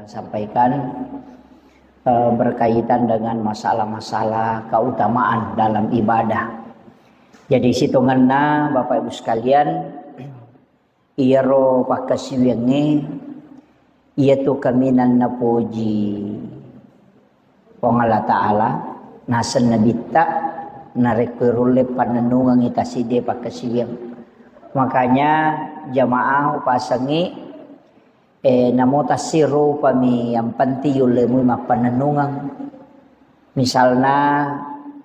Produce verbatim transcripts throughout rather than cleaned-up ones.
sampaikan, eh, berkaitan dengan masalah-masalah keutamaan dalam ibadah. Jadi sitongenna, Bapak Ibu sekalian, iyaro pakkasiwiyangnge, iyatu kaminang napoji Puang Allah Ta'ala, naseng Nabitta, narekko irulle pannennungengngi tasidde pakkasiwiang. Makanya jamaah upasengngi, eh, namo tassirupami, yang penting yulle mui mappannennungeng. Misalna,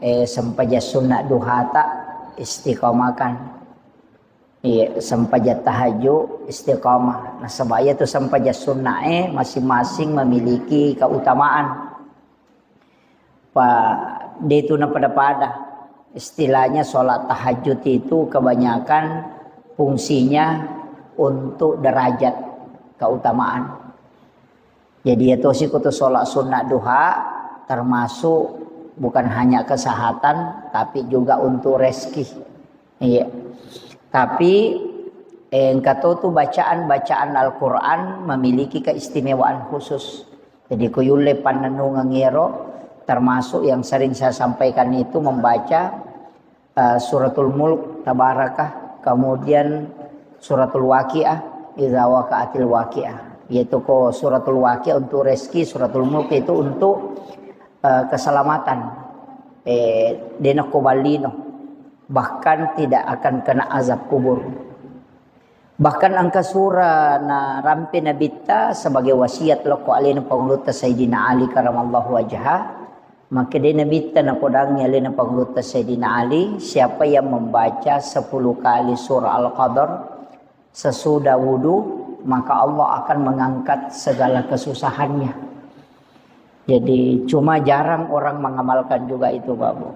eh, sempajang sunna duhata istiqomahkan. Iya, sempajang tahajud istiqomah. Nasaba iyatu sempajang sunnae masing-masing memiliki keutamaan. Pa, de tu napada-pada. Istilahnya sholat tahajud itu kebanyakan fungsinya untuk derajat keutamaan. Jadi ya tosi kutu sholat sunat duha termasuk bukan hanya kesehatan tapi juga untuk rezeki. Iya. Tapi, eh, engka to tu bacaan-bacaan Al-Quran memiliki keistimewaan khusus. Jadi ko yulle pannennungeng ero, termasuk yang sering saya sampaikan itu membaca, eh, Suratul Mulk, Tabarakah, kemudian Suratul Waqiah, Idza Waqa'atil Waqiah. Yaitu ko Suratul Waqiah untuk rezeki, Suratul Mulk itu untuk, eh, keselamatan. Eh, de nakko ballino. Bahkan tidak akan kena azab kubur. Bahkan engka sura narampe Nabitta sebagai wasiat lokko alena Pangulutta Sayyidina Ali karamallahu wajha. Makkeda Nabitta napodangngi alena Pangulutta Sayyidina Ali, siapa yang membaca sepuluh kali surah Al-Qadar sesudah wudu, maka Allah akan mengangkat segala kesusahannya. Jadi cuma jarang orang mengamalkan juga itu, Pak Bu.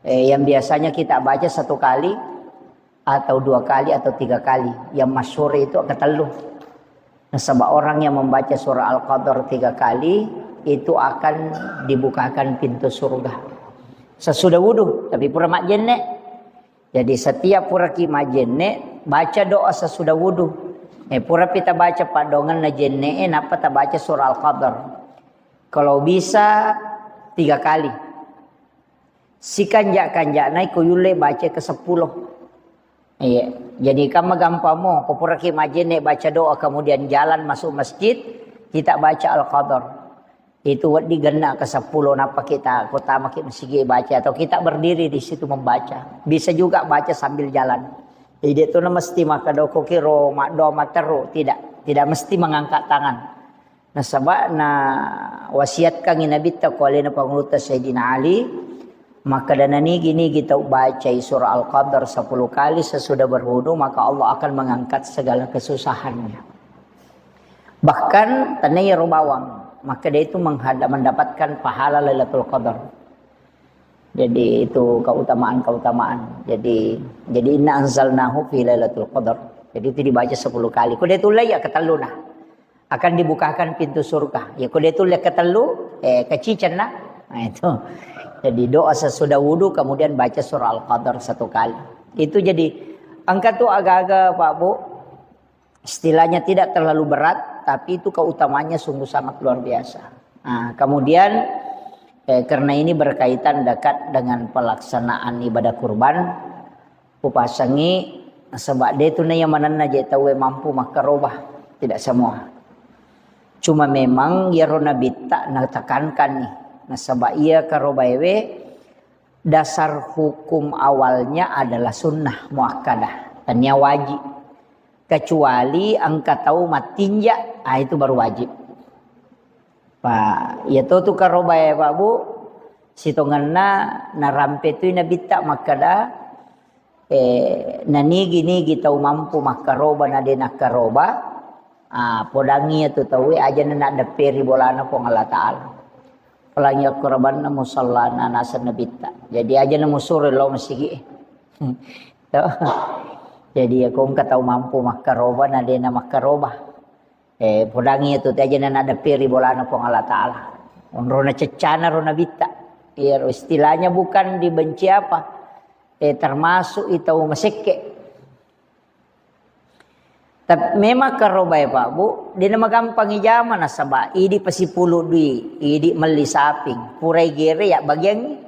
Eh, yang biasanya kita baca satu kali atau dua kali atau tiga kali. Yang masyhur itu ketellu. Nasaba orang yang membaca surah Al-Qadar tiga kali itu akan dibukakan pintu surga. Sesudah wudu, tapi pura majjenne. Jadi setiap puraki majjenne, baca doa sesudah wudu. Eh, pura pita baca padongenna jenne, eh, nappa tabaca surah Al-Qadar. Kalau bisa tiga kali. Sikanja-kanja naiko yulle baca ke sepuluh. Iya. Jadi kamma gampang mo, ko puraki majjenne baca doa kemudian jalan masuk masjid, kita baca Al-Qadar. Itu wedding genna ke sepuluh, nappa kita ko tamaki masigi baca atau kita berdiri di situ membaca. Bisa juga baca sambil jalan. Jadi itu mesti maka doko kiro mak doa materu, tidak, tidak mesti mengangkat tangan. Nasaba na wasiatkangngi Nabitta ko alena Pangulutta Sayyidina Ali, makkeda nanigi-nigi tau bacai surah Al-Qadar sepuluh kali sesudah berwudu, maka Allah akan mengangkat segala kesusahannya. Bahkan tennaya ro bawang, makkeda itu menghada-, mendapatkan pahala Lailatul Qadar. Jadi itu keutamaan-keutamaan. Jadi, jadi inna anzalnahu fi Lailatul Qadar. Jadi itu dibaca sepuluh kali. Ko de tullei ya ketelluna. Akan dibukakan pintu surga. Ya, ko de tulle ketellu, eh, kecicenna. Nah, itu. Jadi doa sesudah wudu, kemudian baca surah Al-Qadar satu kali. Itu jadi engka tu aga-aga, Pak Bu, istilahnya tidak terlalu berat, tapi itu keutamaannya sungguh sangat luar biasa. Nah, kemudian, eh, karena ini berkaitan dekat dengan pelaksanaan ibadah kurban, upasengngi, nasaba de tu naiya manenna je tauwe mampu makkaroba, tidak semua. Cuma memang iyaro Nabitta natekankan nih, nasaba iya karobaewe dasar hukum awalnya adalah sunnah muakkadah, tania wajib. Kecuali engka tau mattinja, ah, itu baru wajib. Pa, iya to tu karobae, Pak Bu, sitongenna narampe tui Nabitta makkeda, eh, nanigi-nigi tau mampu makkaroba na de nakkaroba, ah, podangi iya tu tauwe aja na naddepperi bolana Puang Allah Ta'ala. Apalagi akkurabanna musallana naseng Nabitta. Jadi aja na musuro lao masigi. Jadi ya ko engka tau mampu makkaroba na de na makkaroba. Eh, podangi itu aja na naddepperi bolana Puang Allah Ta'ala. Onrona ceccana ro Nabitta. Iya, istilahnya bukan dibenci apa. Eh, termasuk itau masekke. Tapi memang karobae, Pak Bu, de' namagampang ijama nasaba idi pasipulu dui, idi melli saping, purai gere ya bagiangngi.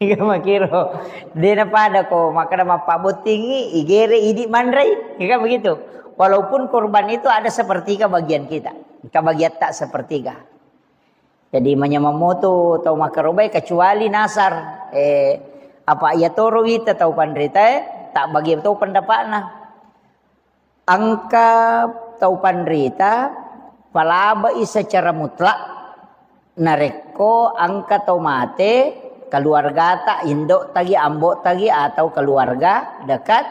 Iya makiro. De' napada ko makkeda mappabottingi, igere idi manrei. Ya kan begitu. Walaupun kurban itu ada sepertiga bagian kita. Kabagiatta sepertiga. Jadi manyameng moto tau makkarobae kecuali nasar. Eh, apa iya toro wita tau panritae, tak bagi tau pendapatna. Engka tau panrita palabai secara mutlak narekko engka tau mate keluargata, indo'tagi, ambo'tagi atau keluarga dekat,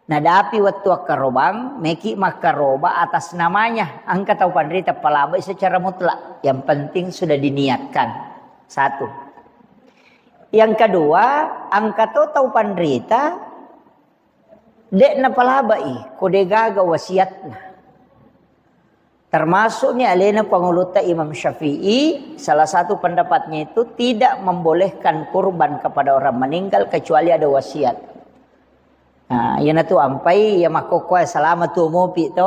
nadapi wettu akkarobang, meki makkaroba atas namanya, engka tau panrita palabai secara mutlak, yang penting sudah diniatkan. Satu. Yang kedua, engka to tau panrita de' napalabai ko de' gaga wasiatna. Termasuk ni alena pangulutta Imam Syafi'i, salah satu pendapatnya itu tidak membolehkan kurban kepada orang meninggal kecuali ada wasiat. Nah, iyanatu ampai iya makkokkoe salama tu mopi to.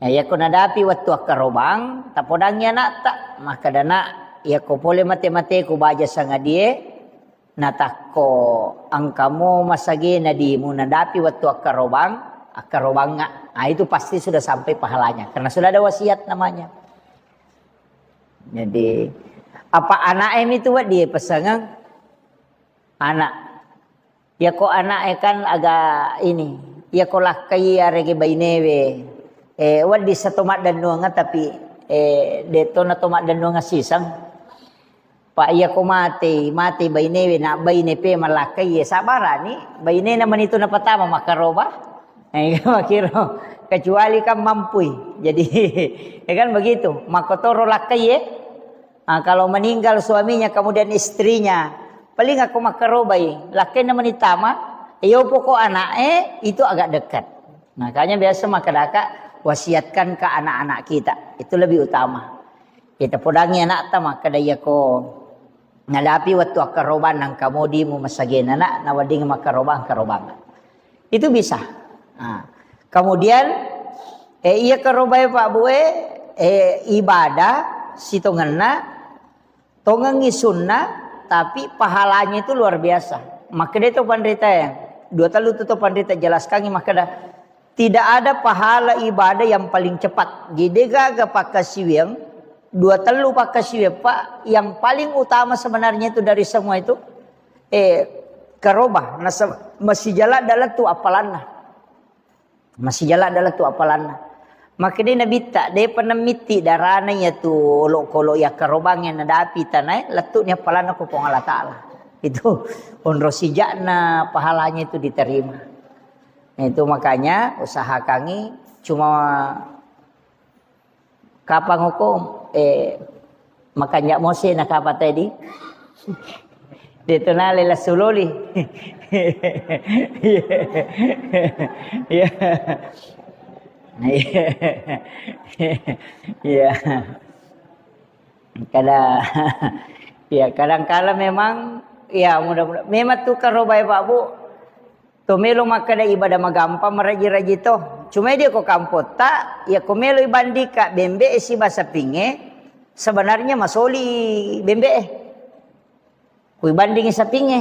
Ya, iyako nadapi wettu akkarobang, tapodangi anakta, makkeda, "Nak, iyako pole mate-mateku baja sangadie, natakko engkamo masagena dimu nadapi wettu akkarobang, akkarobanga." Ah, itu pasti sudah sampai pahalanya karena sudah ada wasiat namanya. Jadi, apa anaknya itu wedding pesangeng? Anak. Iyako anaknya kan agak ini. Iyako lakkai arege bainewe. Eh, wedding sato maddennuanga tapi, eh, de' to nato maddennuanga siseng. Pak, iyako matei, matei bainewe, nak baine pe malakkai, ya sabarani, bainena manitu napatama makkaroba. Eh, makiro, kecuali kan mampui. Jadi, ya kan begitu. Makkotoro lakkai, ya. Ah, kalau meninggal suaminya, kemudian istrinya, paling aku makkarobai, lakkaina manitama, iyo pokok anak, eh, itu agak dekat. Makanya biasa makadaka wasiatkan ke anak-anak kita. Itu lebih utama. Kita podangi anakta makkeda iyako nadapi wettu akkarobang nangka modimu masagena nak, nawedding makkarobang, karobang. Itu bisa. Nah, kemudian, eh, iya karobae Pak Bu e, eh, ibadah sitongenna, tongengi sunnah, tapi pahalanya itu luar biasa. Makkeda to panrita ya, dua tellu tu to panrita jelaskangi makkeda, tidak ada pahala ibadah yang paling cepat. Jadi gaga pakkasiwiang, dua tellu pakkasiwiang, Pak, yang paling utama sebenarnya itu dari semua itu, eh, karoba, nasa-, masih jalan dalam tu apalanna. Masih jalan dalam tu apalanna. Makkedai Nabitta, depa nammitti darana iya tu olokolo iya karobang yang nadapi tanae, lettu ni apalanna ko Puang Allah Ta'ala. Itu onro sijakna pahalanya itu diterima. Nah, itu makanya usahakangi cuma kapang hukum, eh, makanja mose na kapa tadi. Deto nale la suloli. Iya. Iya. Iya. Iya. Kada, ya kadangkala memang, ya mudah-mudahan memang tu karobae Pak Bu. To melo makkeda ibadah magampang maraji-raji to. Cuma dia ko kampotta, ya ko melo ibandika bembe e siba sapinge, sebenarnya masoli bembe e. Ku ibandingi sapinge.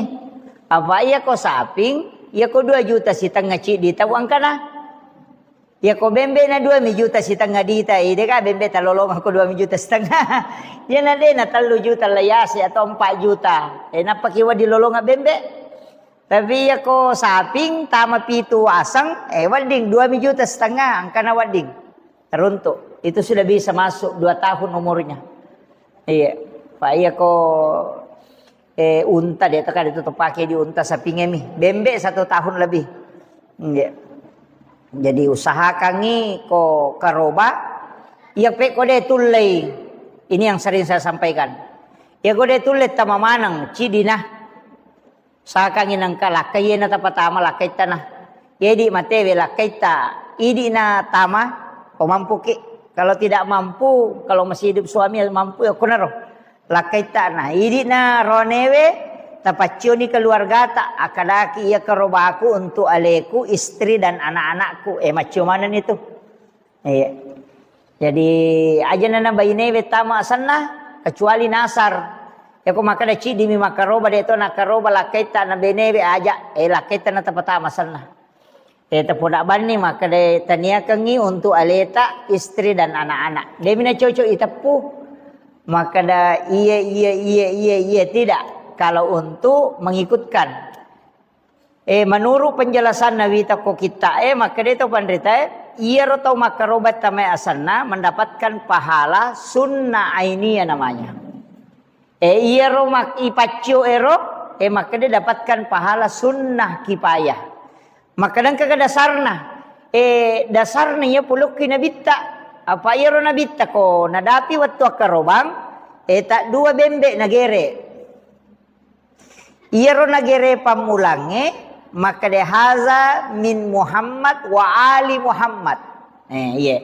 Apa iya ko saping, iya ko dua juta sitengnga ciddi tau angkana. Iya ko bembe na dua mi juta sitengnga dita, ide ka bembe talolonga ko dua mi juta setengah. Iya na de na tellu juta layase atau empat juta. E, napaki wadi lolonga bembe. Tapi iya ko saping tama pitu aseng, eh, wedding dua mi juta setengah angkana wedding. Teruntuk. Itu sudah bisa masuk dua tahun umurnya. Iya. Pak iya ko, eh, unta de, teka itu tepake di unta sapingemi. Bembe satu tahun lebih. Iya. Jadi usahakangi ko karoba. Iya pe ko de tullei. Ini yang sering saya sampaikan. Iya ko de tullei tama maneng cidina. Sakangi nengka lakkai na tapatama lakkaitta na. Jadi matewe lakkaitta, idi na tama, ko mampuki. Kalau tidak mampu, kalau masih hidup suami mampu ya kunaro. Lakkaitta na, idi na ronewe, Tapaccioni keluargata, akkadaki iya karobaku untuk aleku, istri dan anak-anakku. Eh, maccio manenni tu. Iya. Jadi, aja nana bainewe tama asenna, kecuali nasar. Yako makkeda ciddimi makkaroba, de to nakkaroba lakkaitta na benewe aja, eh, lakkaitta na tapatama asenna. Eh, tapoda banni makkeda taniakengngi untuk aleta, istri dan anak-anak. Demi na cocok iteppu. Makkeda iya, iya, iya, iya, iya, tidak. Kalau untuk mengikutkan. Eh, menurut penjelasan Nabi takko kitta, eh, makkeda to panrita, eh, iyaro tau makkaroba tamae asenna mendapatkan pahala sunnah ainiyah namanya. Eh, iyaro mak-, ipaccio ero, eh, makkeda dapatkan pahala sunnah kifayah. Makkeda engka dasarna. Eh, dasarna iya pulukki nabitta. Apa iyaro nabitta ko nadapi wettu akkarobang, eh, tak dua bembe nagere. Iyaro nagere pammulangnge, makkeda haza min Muhammad wa ali Muhammad. Eh, iya.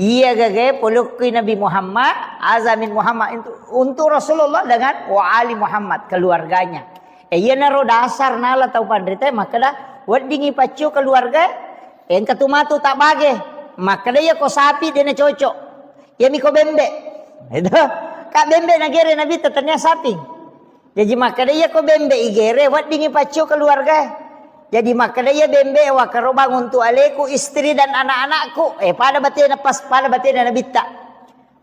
Iya gagae polokkui Nabi Muhammad, haza min Muhammad, untuk, untuk Rasulullah dengan wa ali Muhammad, keluarganya. Eh, iyanaro dasar nala tau panrita makkeda, weddingi paccio keluarga, engka tu matu tak bage. Makkeda iya ko sapi dena cocok. Iya miko bembe. Itu. Kak bembe nagere Nabi tetenya sapi. Jaji makkeda iya ko bembe igere, weddingi paccio keluarga. Jadi makkeda iya bembe wakkarobang untuk aleku, istri dan anak-anakku. Eh, pada batena pas, pada batena nabitta.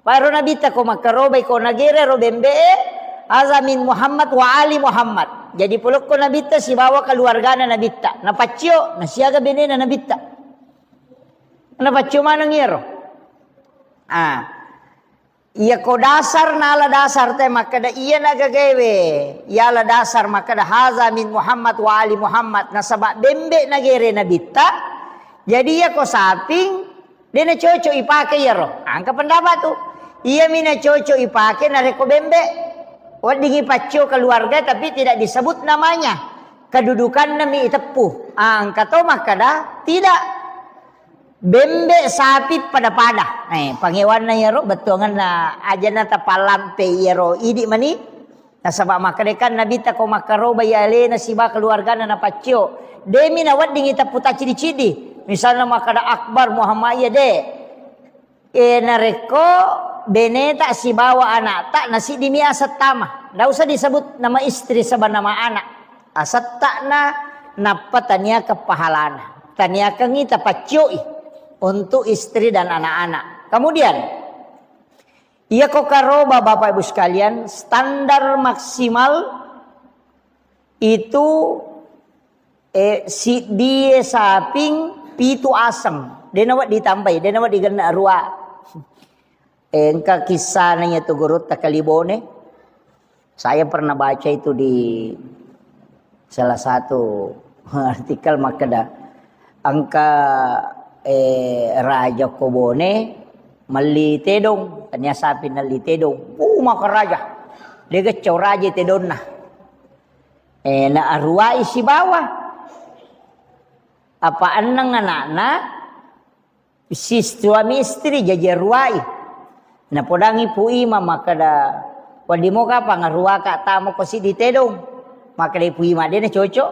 Paro nabitta ko makkarobai ko nagere ro bembe e, haza min Muhammad wa ali Muhammad. Jadi polokko nabitta sibawa keluargana nabitta. Napaccio, nasiaga benena nabitta. Napaccio maneng iyaro. Ah. Iya ko dasar nala dasar te makkeda iya nagagaewe. Iyala dasar makkeda haza min Muhammad wa ali Muhammad. Nasaba bembe nagere nabitta. Jadi iya ko saping, dena cocok ipake iyaro. Engka pendapat tu. Iya mina cocok ipake narekko bembe. Weddingi paccio keluarga tapi tidak disebut namanya. Kedudukanna mi iteppu. Engka to makkeda tidak. Bembe sapi pada-pada. Eh, pangewanna iyaro bettuanganna ajana tapallampe iyaro idi mani. Nasaba makkedekan nabitta ko makkaroba iya alena siba keluargana napaccio. Demi naweddingi teppu taccidi-cidi. Misalna makkeda Akbar Muhammad iya de. Eh, narekko beneta sibawa anakta nasiddi mi aseng tama. Ndak usah disebut nama istri saba nama anak. Asetta'na nappa taniakeng pahalana. Taniakengngi tapaccioi untuk istri dan anak-anak. Kemudian, iya ko karoba Bapak Ibu sekalian, standar maksimal itu, eh, siddie saping pitu aseng. Dena wedding ditambai, dena wedding digenna rua. Eh, engka kissana iyatu gurutta Kalibone. Saya pernah baca itu di salah satu artikel makkeda, engka, eh, raja ko Bone melli tedong, tania sapi nelli tedong. Uh, maka raja. Degecco raja tedonna. Eh, na aruai sibawa. Apa enneng anakna, si suami istri jaji aruai. Napodangi Pu Ima makkeda, "Wedding moka pangaruaka tamo ko siddi tedong?" Makkeda Pu Ima, "De na cocok."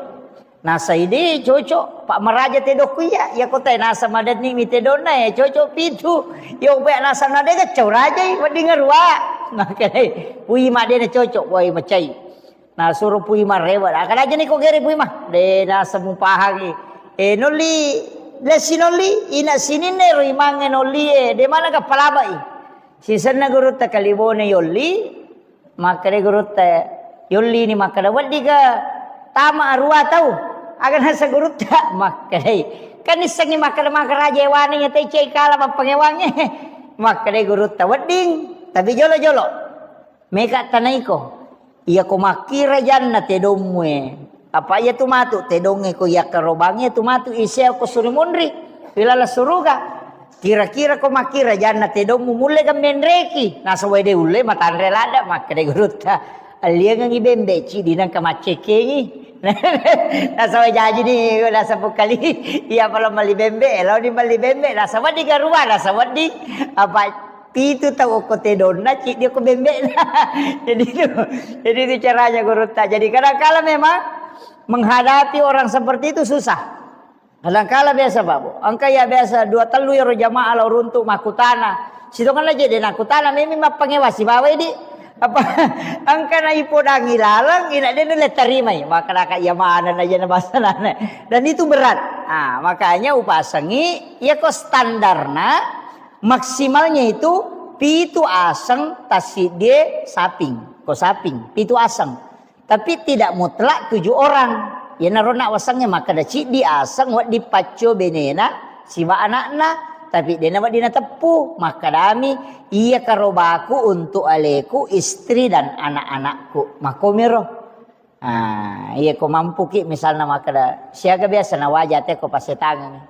Nasai, "De cocok, Pak, maraja tedokku iya. Iya ko tae nasa madenni mi tedonna ya cocok pitu. Yo pe nasa na de gacau rajai wedding arua." Makkeda Pu Ima, "De na cocok, woi macai." Nasuro Pu Ima rewe. Akkeda, "Aja ni ko gere Pu Ima." De nasa mupahangi. Eh, nolli, lesi nolli, ina sininna ro imangnge nolli e, de mana ga palabai. Sisenna gurutta Kalibone yolli, makkeda gurutta yolli ni makkeda, "Wedding ga tama arua tau?" Aga nasa gurutta, makkeda, "Kan issengi makkeda maka raja ewana iya tecce kala mappangewangnge." Makkeda gurutta, "Wedding, tapi jolo-jolo." Meka tanaiko, iya ko makkira janna tedongmu e. Apa iya tu matu tedongnge ko iya karobangnge tu matu isea ko suri munri, ri laleng suruga. Kira-kira ko makkira janna tedongmu mulle ga menreki. Nasaba de ulle matanre ladda, makkeda gurutta. Alliangengi bembe cidi nangka maccekengi. Nasaba jaji ni, nasa pukali. Iya pala mali bembe, lao di mali bembe, nasa wedding garua, nasa wedding apa Pitu tau okko tedonna, ciddi okko bembe'na. Jadi itu, jadi itu caranya gurutta. Jadi kadangkala memang menghadapi orang seperti itu susah. Kadangkala biasa, Pak, Bu. Engka ya biasa dua tellu ero jamaah lao runtu makkutana. Sitongenna je de nakkutana, memang mappangewa sibawa idi. Apa engka na ipodangi laleng, ina de nulle tarimai. Maka naka iya maneng aja na basanana. Dan itu berat. Ah, makanya upasengi, iya ko standarna maksimalnya itu pitu aseng tassiddie saping. Ko saping, pitu aseng. Tapi tidak mutlak tujuh orang. Iyanaro na wasengnge makkeda ciddi aseng wedding paccio benena siba anakna, tapi dena wedding nateppu. Makkedami, iya karobaku untuk aleku, istri dan anak-anakku. Makkomiro. Ah, iya ko mampuki misalna makkeda, siaga biasa nawaja te ko pasetangeng.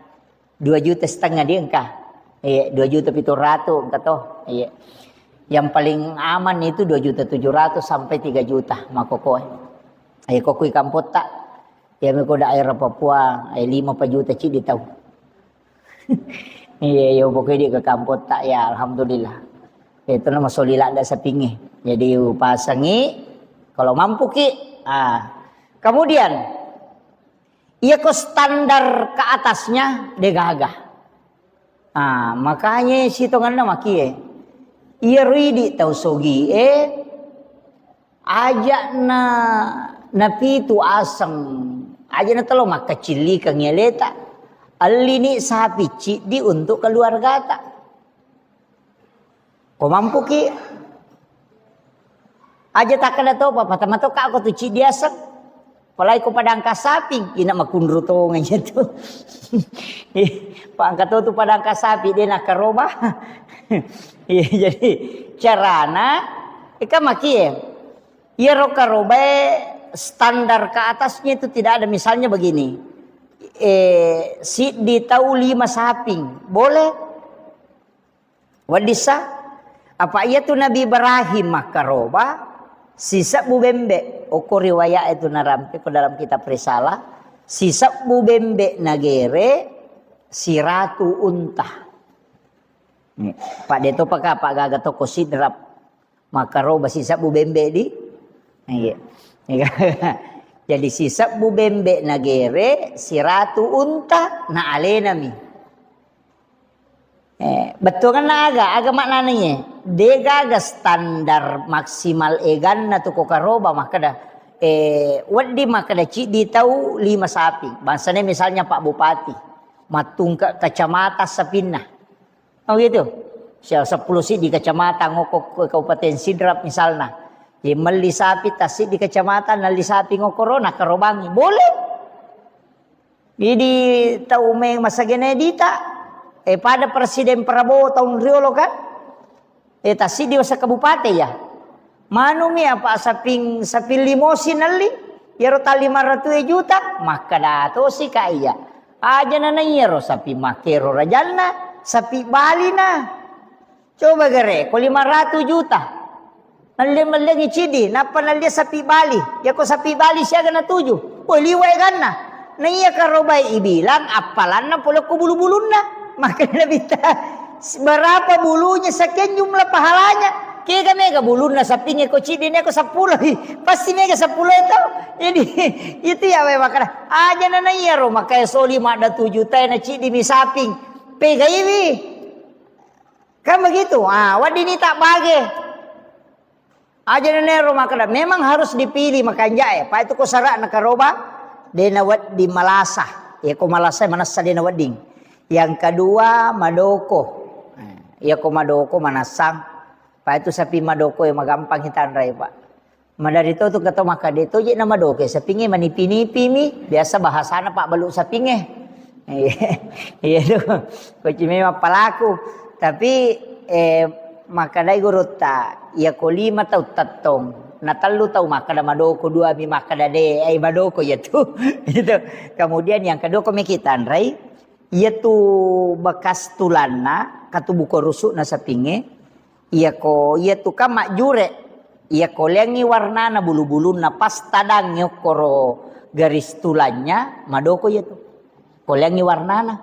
Dua juta setengah dia engka. Eh, dua juta pitu ratu engka to. Iya. Yang paling aman itu dua juta tujuh ratus sampai tiga juta makkokkoe. Eh, ko kui kampotta. Ya meko daerah Papua, eh, lima pa juta ciddi tau. Iya, iya, pokoknya di ke kampotta ya, alhamdulillah. Itu nama soli ladda sapinge. Jadi upasengi, kalau mampu ki, ah. Kemudian, iya ko standar ke atasnya degaga. Ah, makanya sitongenna makie. Iya ridi tau sogi, eh, aja na, na pitu aseng, aja na telo makkacillikeng aleta. Allini sapi ciddi untuk keluargata. Ko mampuki, aja takkeda topa, patama tokka ko tu ciddi aseng. Apalagi ko padangka saping, ina makunru tongeng iya tu. Pangka to tu padangka sapi, de nakaroba. Iya, jadi carana, eka makie. Iyaro karobae standar ke atasnya itu tidak ada. Misalnya begini, eh, siddi tau lima saping, boleh? Weddissa? Apa iya tu Nabi Ibrahim makkaroba sisebbu bembe. Okko riwayat itu narampe ko dalam kitab Risalah, sisebbu bembe nagere siratu unta. Pak de to paka, Pak gaga toko Sidrap. Makkaroba sisebbu bembe di. Iya. Jadi sisebbu bembe nagere siratu unta na alenami. Eh, bettuanna aga, aga maknana iye? Degaga standar maksimal eganna tu ko karoba makkeda, eh, wedding makkeda ciddi tau lima sapi. Bangsana misalnya Pak Bupati, mattungke kacamata sapinna. Oh gitu. Sia seppulo siddi kacamata ngoko ke Kabupaten Sidrap misalna. Ye melli sapi tassiddi kacamata, nalli sapi ngokoro, nakarobangi. Boleh. Jadi tau me masagene dita, eh, pada Presiden Prabowo tahun riolo kan? Eh, tassiddi wasa kabupaten ya. Manumi apa saping, saping limosi nalli? Yaro tali maratu e juta, makkada tosi ka iya. Aja nana iyaro sapi makero rajanna, sapi balina. Coba gare, ko lima ratu juta. Melle-mellengi cidi, nappa nallia sapi bali. Yako sapi bali siaga natuju. Woi, liwa eganna. Na iya karobai ibilang appalanna pole ko bulu-bulunna. Makanya Nabitta, berapa bulunya sekian jumlah pahalanya. Kega mega bulunna sapinge ko cidi ne ko seppulo. Pasti mega seppulo itu. Jadi itu ya wae makana. Aja nana iya ro makanya soli mada tujuh tena cidi mi saping. Pegaiwi. Kan begitu? Ah, wedding ni tak bage. Aja nenero makkeda, memang harus dipilih makanja'e. Pa itu ko sara'na karoba, de na wedding malasa. Ya ko malasa manassa de na wedding. Yang kedua, madoko. Eh, ya ko madoko manassang. Pa itu sapi madoko ya magampang hitanrai, Pak. Madari to tu keto makkeda to je na madoke sapinge manipi-nipi mi, biasa bahasana Pak Balu sapinge. Iya, iya tu. Koci memang pelaku. Tapi, eh, makkedai gurutta, iya ko lima tau tettong, na tellu tau makkeda madoko, dua mi makkeda de, eh, madoko iya tu. Itu. Kemudian yang kedua ko meki tanrai, iya tu bekas tulanna, katubu ko rusukna sapinge, Iyako, iyatu kan majjure, iyako leangngi warnana bulu-bulunna pas tadangngi okkoro garis tulangnya, madoko iyatu. Ko leangngi warnana.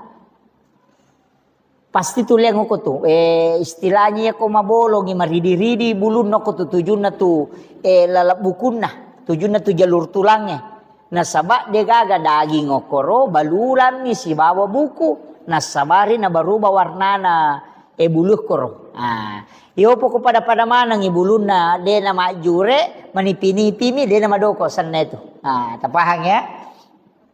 Pasti tu lengoko tu. Eh, istilahnya ya ko mabolongi, maridi-ridi bulunna ko tu tujunna tu, eh, lalap bukunna, tujunna tu jalur tulangnge. Nasaba de gaga daging okoro, balulammi sibawa buku. Nasabari na baruba warnana, eh, bulu koro. Ah, iyo poko pada-pada manengi bulunna, de na majjure, manipi-nipimi, de na madoko senna itu. Ah, tapahang ya?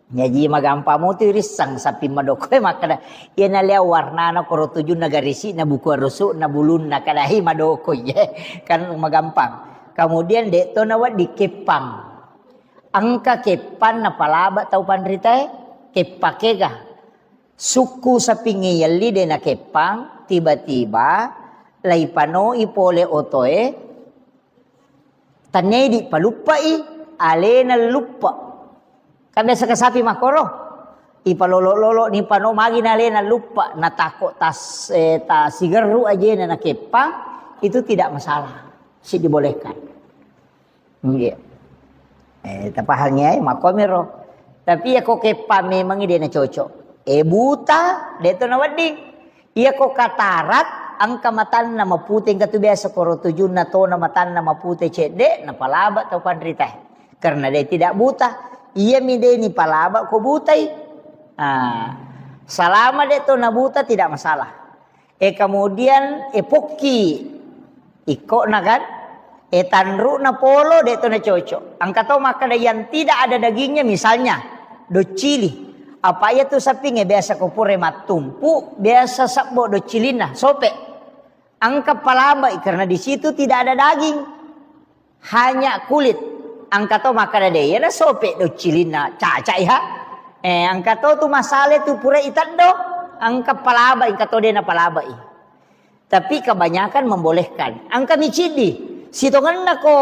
Jaji magampang mutu irisseng sapi madoko e makkeda, iya nalea warnana koro tujunna garisi'na buku arusu'na bulunna kadahi madoko iye. Kan magampang. Kemudian de to nawedding keppang. Engka keppang napalaba tau panritae, keppang kega. Sukku sapingnge yelli de nakeppang, tiba-tiba laipanoi pole otoe, Tanniaidi paluppai alena luppa. Kan biasa ke sapi makkoro. Ipalolo-lolo ni pano magi na alena luppa, natako tas, eh, ta sigerru ajena nakeppang, itu tidak masalah. Si dibolehkan. Nggih. Eh, tapahangi ae makkomiro. Tapi ya ko keppang memangi de na cocok. Eh, buta, de to na wedding. Iya ko katarat, engka matanna mapute, engka tu biasa koro tujunna tona matanna mapute cedde, napalaba tau panritae. Karena dia tidak buta. Iya mi de ni palaba ko butai. Ah, salama de to na buta tidak masalah. E kemudian e pokki. Ikkona kan? E tanru'na polo de to na cocok. Engka to makkeda yang tidak ada dagingnya misalnya doccili. Apa iya tu sapingnge biasa ko pura mattumpu, biasa sebbo doccilinna, sope. Engka palabai karena di situ tidak ada daging. Hanya kulit. Engka to makkeda de, iyana sope doccilinna, caca iha. Eh, engka to tu masale tu pura iteddo, engka palabai, engka to de na palabai. Tapi kebanyakan membolehkan. Engka mi ciddi, sitongenna ko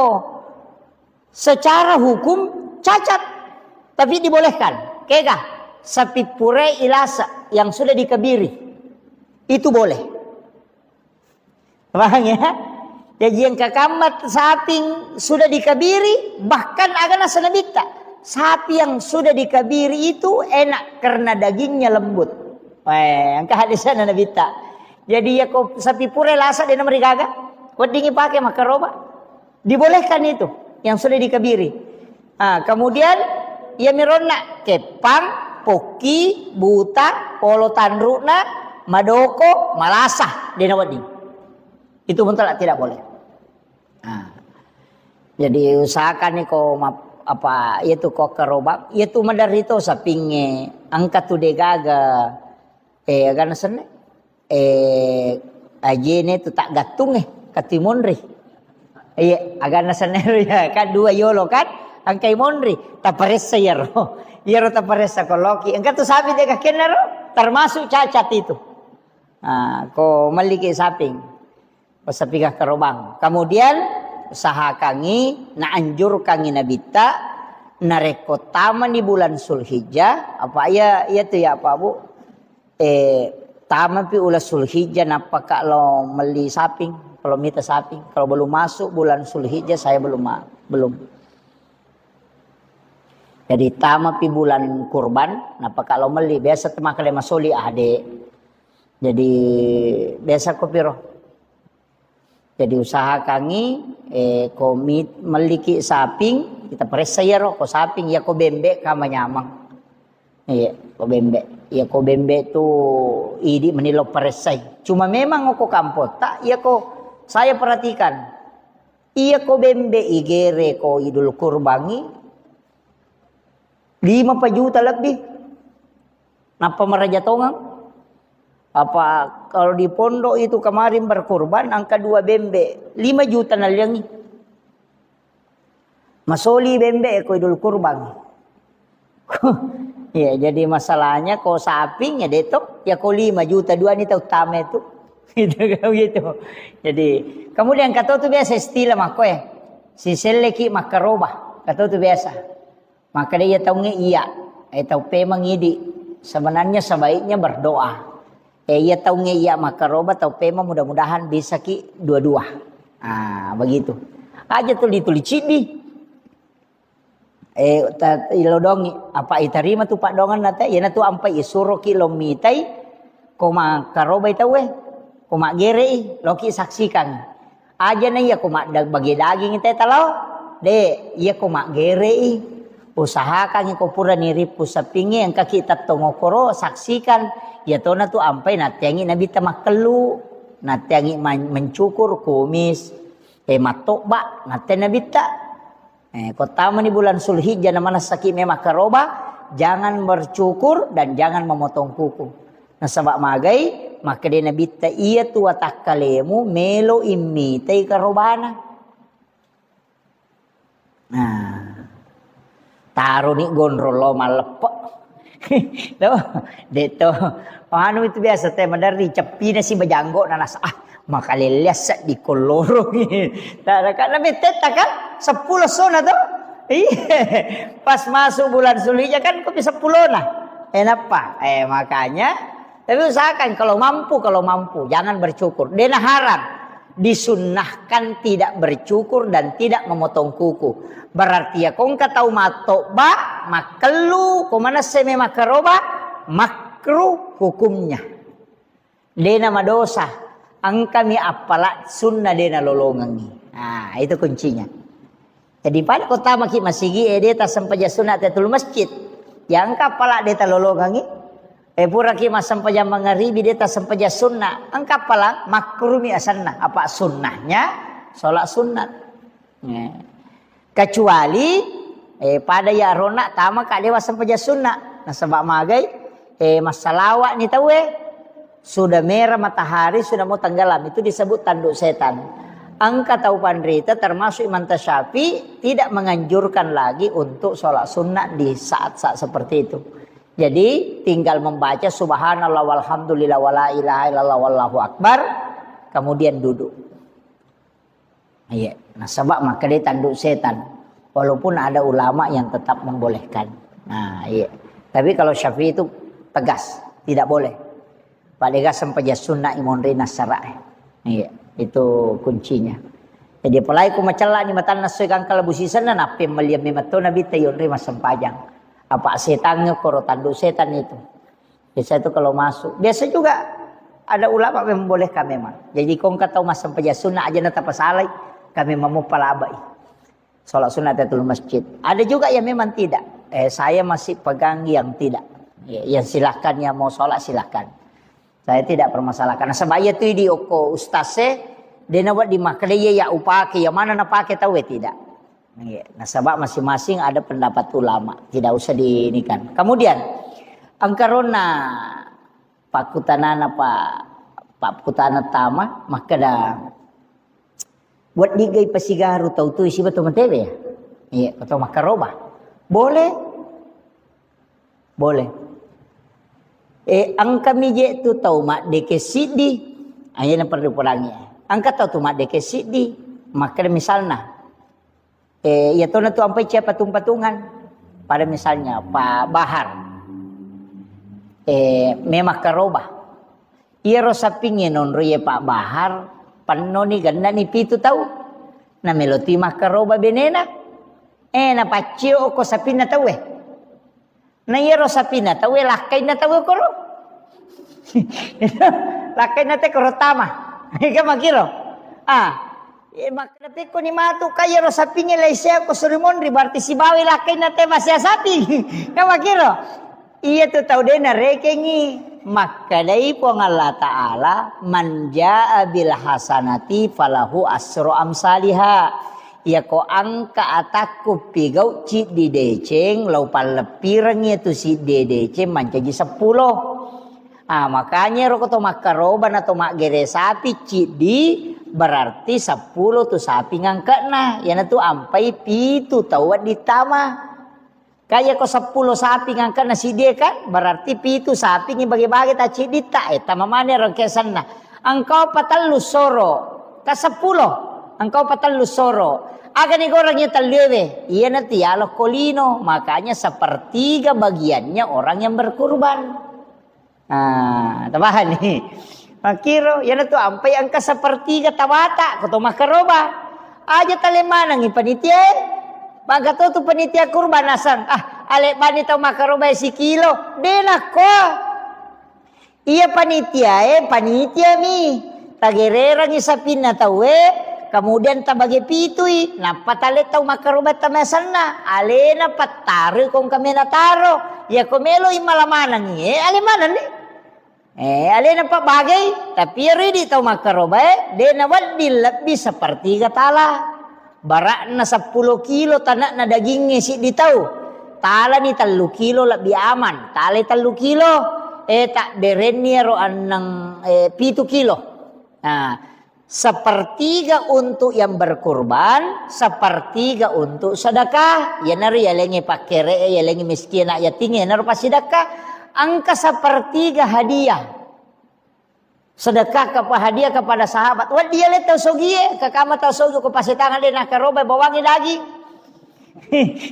secara hukum cacat, tapi dibolehkan. Kega, sapi pura ilasa yang sudah dikebiri, itu boleh. Paham ya? Jadi yang kekammat saping sudah dikebiri, bahkan agana senabitta. Sapi yang sudah dikebiri itu enak karena dagingnya lembut. Eh, engka hadisnya nabitta. Jadi ya ko sapi pura lasa de namarigaga, weddingi pakai makkaroba. Dibolehkan itu yang sudah dikebiri. Ah, kemudian iya mironna keppang, pokki, buta, polo tanru'na, madoko, malasa, de nawedding. Itu mutlak tidak boleh. Ah. Jadi usahakan ni ko map-, apa, iya tu ko kerobak, iya tu maderri to sapingnge, engka tu de gaga, eh, agana senne. Eh, ajene tu taggattung, eh, katui monri. Iya, agana senne ro ya, kan dua yolo kan, engkai monri, taparessa iyaro. Iyaro taparessa ko loki. Engka tu sapi de gakenna ro, termasuk cacat itu. Ah, ko melliki saping. Ko sapi gak kerobang. Kemudian usahakangi, naanjurkangi nabitta, narekko tamani bulan Sulhijjah, apa iya, iya tu ya, Pak Bu? Eh, tamapi ula Sulhijjah, nappaka lo melli saping, kalau mita saping. Kalau belum masuk bulan Sulhijjah, saya belum ma-, belum. Jadi tamapi bulan kurban, nappaka lo melli. Biasa temaka le masoli ade. Jadi biasa ko piro. Jadi usahakangi, eh, ko mi-, melliki saping, kita paressa iyaro, ko saping, iya ko bembe ka manyamang. Iya, ko bembe. Iya ko bembe tu idi menilo paressai. Cuma memang ko kampotta, iya ko saya perhatikan. Iya ko bembe igere ko Idul Kurbangi, lima pa juta lebih. Nappa maraja tongang. Apa kalau di pondok itu kemarin berkurban, angka dua bembe, lima juta naliangi. Masoli bembe ko Idul Kurban. Ya, jadi masalahnya ko saping ya deto, ya ko lima juta dua ni tau tame itu. Itu kan gitu. Jadi, kemudian kata tu biasa istilah mako ya. Si selleki makkaroba. Kata tu biasa. Makkeda iya taungnge iya, eh, tau pemeng idi. Sebenarnya sebaiknya berdoa. Eh, iya taungnge iya makkaroba, tau pemeng, mudah-mudahan bisaki dua-dua. Ah, begitu. Aja tuli-tuli ciddi. Eh, ta-, ilodongi, apa itarima tu paddongan nate, iyana tu ampai isuroki lo mitai, Ko makkarobai tauwe, ko maggerei, loki saksikan. Aja na iya ko madda-, bage daging teta lao, de, iya ko maggerei. Usahakan ko pura nirippu sapingnge, engkaki tettong okoro, saksikan. Iya tona tu ampai natteangi nabitta makkellu, natteangi man-, mencukur, kumis, eh, mattobba, natte nabitta. Eh, ko tamani bulan Zulhijjah na manessaki memang karoba, jangan bercukur dan jangan memotong kuku. Nasaba magai, makkeda nabitta, iya tu watakkalemu melo immitai karobana. Nah, taroni gondrong lo malleppe. Lo, detto. Anu itu biasa teh maderri, ceppina si bajanggo na nasa, ah, makalelleang seddi kolloro. Tara kan, na mettetta kan, seppulo sona to. Iya. Pas masuk bulan Zulhijjah kan, kopi seppulo na. Enappa? Eh, makanya, tapi usahakan kalau mampu, kalau mampu, jangan bercukur. Dena haram. Disunnahkan tidak bercukur dan tidak memotong kuku. Berarti ya, ko engka tau mattobba, makkellu, ko manesse memang karoba, makruh hukumnya. Dena madosa, engkami appala sunna dena lolongengi. Nah, itu kuncinya. Jadi pada ko tamaki masigi, eh, de tassempajang sunna tahiyatul masjid. Ya engka appala de talolongengi. Eh, puraki massempajang mangaribi de tassempajang sunna. Engka appala makruhmi asanna. Apa sunnahnya sholat sunat. Ya. Kecuali, eh, pada ya rona tamaka dewa sempajang sunna. Nasaba magai, eh, massalawani tauwe. Sudah merah matahari, sudah mau tenggelam. Itu disebut tanduk setan. Engka tau panrita termasuk Imam Tasyafi tidak menganjurkan lagi untuk sholat sunnah di saat-saat seperti itu. Jadi tinggal membaca subhanallah walhamdulillah wala ilaha illallah wallahu akbar, kemudian duduk. Iya, nasaba makkeda tanduk setan. Walaupun ada ulama yang tetap membolehkan. Nah, iya. Tapi kalau Syafi'i itu tegas, tidak boleh. Padega sempajang sunna imonri nasara. Iya, itu kuncinya. Jadi apalagi ku macella ni matanna soi gangka labu sisenna, nappe meliam memetto nabi tayonri massempajang. Apa setan koro tanduk setan itu. Biasa itu kalau masuk. Biasa juga ada ulama membolehkan memang. Jadi kongka tau massempajang sunna aja na tapasalai, kami mamuppa labai. Sholat sunat tahiyatul masjid. Ada juga yang memang tidak. Eh, saya masih pegang yang tidak. Ya, yang silakan, yang mau sholat silakan. Saya tidak permasalahkan. Nasaba iya tu di oko ustaz e, dena wedding makkeda iya ya upake, yang mana napake tau e tidak. Iya, nasaba masing-masing ada pendapat ulama, tidak usah diinikan. Kemudian, engkaronna pakkutanana pa, pakkutana tama, makkeda, "Weddiggai pasigaru tau tu siba to matewe ya?" Iya, atau makkaroba. Boleh. Boleh. Eh, engkami je tu tau maddeke siddi. Aja na perlu perangi. Engka tau tu maddeke siddi. Makkeda misalna, Eh, iya tona tu ampai cia patung-patungan. Pada misalnya Pak Bahar. Eh, memang karoba. Iyaro sapingnge nonro iye Pak Bahar, pennoni gennani pitu tau. Na melo tu makkaroba benena. Eh, na paccio ko sapinna tauwe. Na iyaro sapina tauwe lakkainna tauwe koro. Lakkainna te koro tama. Ega makiro. Ah, e, makkeda pekkoni matu ka iyaro sapingnge laisea ko suri monri, berarti sibawa lakkainna te masea sapi. Ka makiro. Iya tu tau de narekengi. Makkedai Puang Allah Ta'ala, "Man jaa bil hasanati falahu asru amsaliha." Iyako engka atakku pigau ciddi deceng, lao palleppirengngi tu siddi deceng mancaji seppulo. Ah, makanya ro ko to makkaroba na to maggere sapi ciddi, berarti seppulo tu sapi ngangkekna. Iyanatu ampai pitu tau wedding tama. Kaya ko seppulo sapi ngangkana siddi kan, berarti pitu sapi ni bage-bage ta cidditta, eh, tama mane rengkesenna. Engkau patellu soro, ka seppulo. Engkau patellu soro. Aga ni goreng ya telluewe? Iya nanti ya lo kolino, makanya sepertiga bagiannya orang yang berkurban. Ah, tabahan ni. Makkiro, iyanatu ampai engka sepertiga tawata, ko to makkaroba. Aja tale manengi panitia e. Bangka to tu panitia kurban nasang. Ah, ale bani tau makkaroba e sikilo. De nakko. Iya panitiae, panitiami. Tagererangi sapinna tauwe, kemudian tabage pitui, nappa tale tau makkaroba tamasenna. Alena pattarui kongka mena taro. Iyako meloi mala manengi, eh, ale manenni. Eh, alena pabagei, tapi iyaro idi tau makkarobae, de nawedding lebbi sepertiga tala. Barakna seppulo kilo tanakna dagingnge siddi tau. Talani tellu kilo lebbi aman. Talai tellu kilo, eh, tabberenni ero annang, eh, pitu kilo. Nah, sepertiga untuk yang berkurban, sepertiga untuk sedekah. Iyanaro yalengnge pakkere, yalengnge miskin, anak yatim, iyanaro passidekah. Engka sepertiga hadiah. Sedekah kepa-, hadiah kepada sahabat. Wedding ale tau sogie, kakama tau sogi ko pasetangan de nakarobai bawangi daging.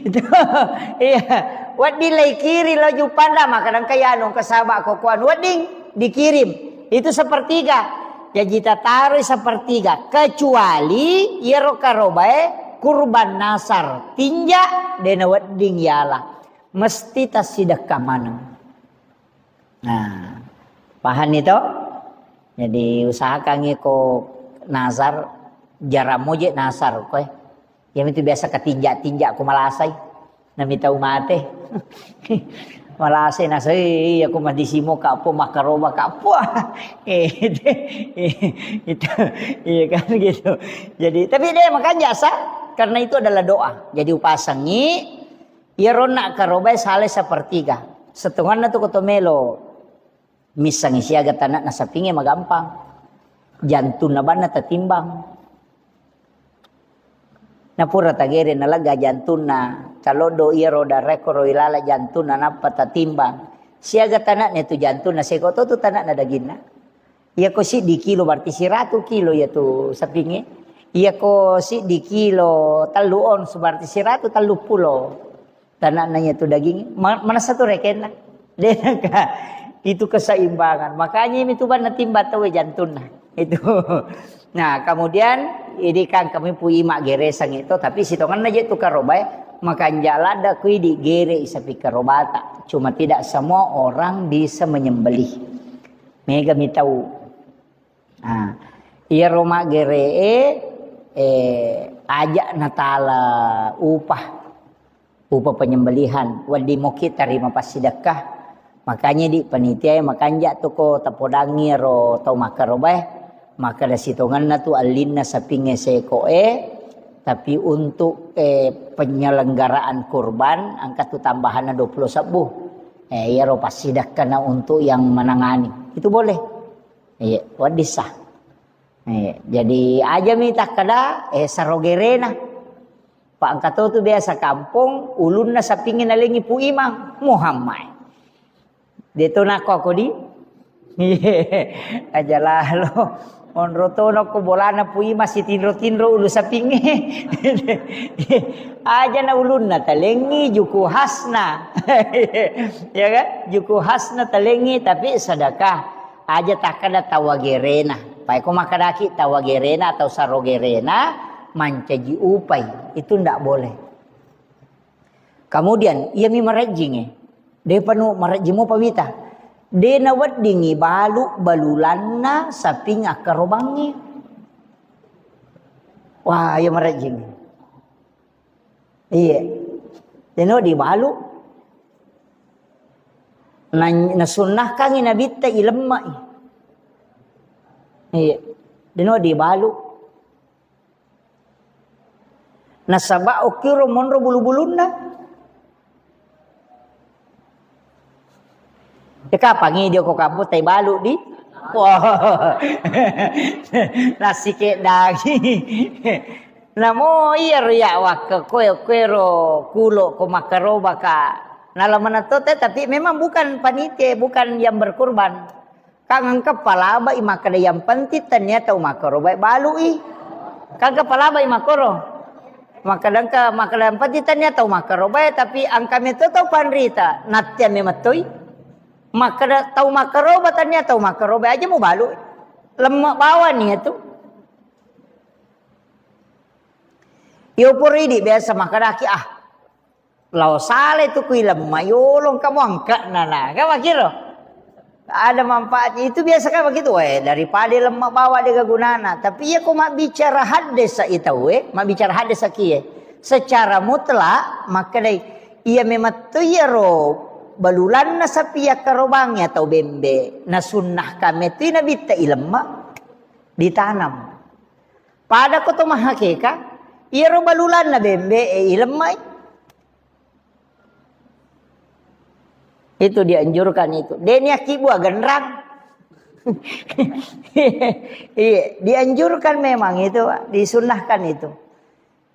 Itu, iya. Wedding lai kiring lo jupanda, maka dengka yanu ke sahabat ko kuan. Wedding dikirim. Itu sepertiga. Jaji tataroi sepertiga. Kecuali iyaro karobae kurban nasar. Tinja, dena wedding yala. Mesti tassidekka maneng. Nah, pahanni to? Jadi usahakangngi ko nasar, jarang moje nasar koe. Iyamitu biasa katinja-tinja ko malasai. Nami tau mate. Malasai nasai, iya ko madisimo kappo, makaroba kappo. Eh, itu, iya kan gitu. Jadi, tapi de makanja sa, karena itu adalah doa. Jadi upasangi, iyaro na karobai salai sepertiga. Setonganna tu koto melo. Missangi siaga tanakna sapingnge magampang. Jantunna banna tatimbang. Napura tagere nalegga jantunna, taloddo iyaro darekko ro ilala jantunna nappa tatimbang. Siaga tanakna tu jantunna, seko to tu tanakna daginna. Iyako siddi kilo berarti siratu kilo iyatu sapingnge. Iyako siddi kilo tellu ons berarti siratu tellu pulo. Tanakna iyatu daging, ma-, manessa tu rekenna. Denaka itu keseimbangan. Makanya ini tu banna timba tau jantunna. Itu. Nah, kemudian ini kan kami pui mak geresang itu, tapi sitonganna je tu karobai, makanja ladda kui di gere isapi karobata. Cuma tidak semua orang bisa menyembelih. Mega mi tau. Nah, iyaro maggere'e, eh, aja natala upah, upah penyembelihan, wedding moki tarima passidekka. Makanya di panitia e makanja tu ko tapodangi ro tau makkarobae, makkeda sitongenna tu allinna sapingnge seko'e, tapi untuk, eh, penyelenggaraan kurban engka tu tambahanna dua puluh sebbu. Eh, iyaro passidekkana untuk yang menangani. Itu boleh. Iya, wedding sah. Iya, jadi ajami takkeda, eh, sarogerena. Pa engka to tu biasa kampong, ulunna sapingnge nalengi Pu Imang. Muhammad. De to nako aku di? Iya, aja lalo. Onro to nako bolana Pu Imang sitinro-tinro ulu sapingnge. Aja na ulunna talengi juku khasna. Ya kan? Juku khasna talengi tapi sedekah. Aja takkeda tawagerena. Paiko makkedaki tawagerena atau sarogerena mancaji upai. Itu ndak boleh. Kemudian, iyami marejjingnge. Depa nu marejjing mopa wita. De naweddingi balu balulanna saping akkarobangnge. Wah, iya marejjing. Iya. Deno dibalu. Na-, nasunnahkangi nabitta ilemme'i. Iya. Deno dibalu. Nasaba okkiro monro bulu-bulunna. E, kapangi dio ko kampung tai balu di? Wah. Nasi keddangi. Namo iya ro ya wakke koe, koero kulo ko makkarobaka. Nala manatto te, tapi memang bukan panitia, bukan yang berkurban. Kan engka palabai makkeda yang penting tania tau makkarobai balui. Kan engka palabai makkoro. Makkeda engka, makkeda yang penting tania tau makkarobai, tapi engka meto tau panrita, nattia memettoi. Makkeda tau makkaroba tania tau makkarobai aja mu balu. Lemma bawani itu. Yo puridi biasa makkedaki, ah, lao sale tu kui lemma yolong kamu angka nana. Kamu kiro? Ada manfaatnya. Itu biasa kan begitu, weh, daripada lemma bawa de gunana. Tapi iya ko mabbicara haddesa i tauwe, mabbicara haddesa kie. Secara mutlak, makkedai, iya memang tu iyaro balulanna sapi yakkarobang atau bembe. Nasunnahkan metu nabitta i lemma ditanam. Pada ko to mahakeka, iyaro balulanna bembe, eh, i lemmai. Itu dianjurkan itu. De niakki bua genrang. Iya, dianjurkan memang itu, Pak. Disunnahkan itu.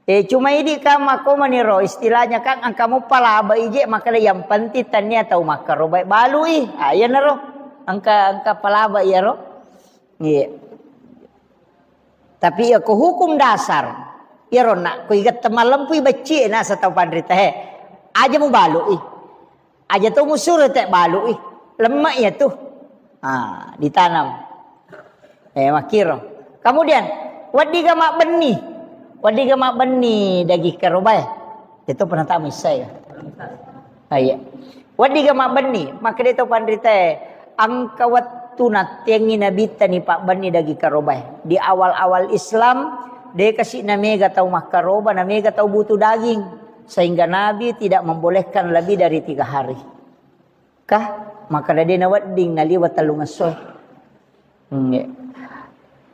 Eh, cuma idi kan makko maniro, istilahnya kan engka mo palaba ije, maka yang penting tania tau makkaroba balui. Ah, iya naro. Engka, engka palaba iyaro. Iya. Tapi iya ko hukum dasar, iyaro nak ko igette malempui becci e nasa tau panrita he. Aja mubalui. Aja to musuro te balui. Lemma iya tu. Ah, ditanam. Eh, makkiro. Kemudian, weddiga mabbenni. Weddiga mabbenni daging karobae. Itu pernah tamu saya. Ah, iya. Weddiga mabbenni, makkeda to panritae, engka wettu nattengi nabitta ni pabbenni daging karobae. Di awal-awal Islam, de kasi namega tau makkaroba, namega tau butuh daging. Sehingga Nabi tidak membolehkan lebih dari tiga hari. Kah? Makkeda de nawedding naliwa tellung esso. Nggih.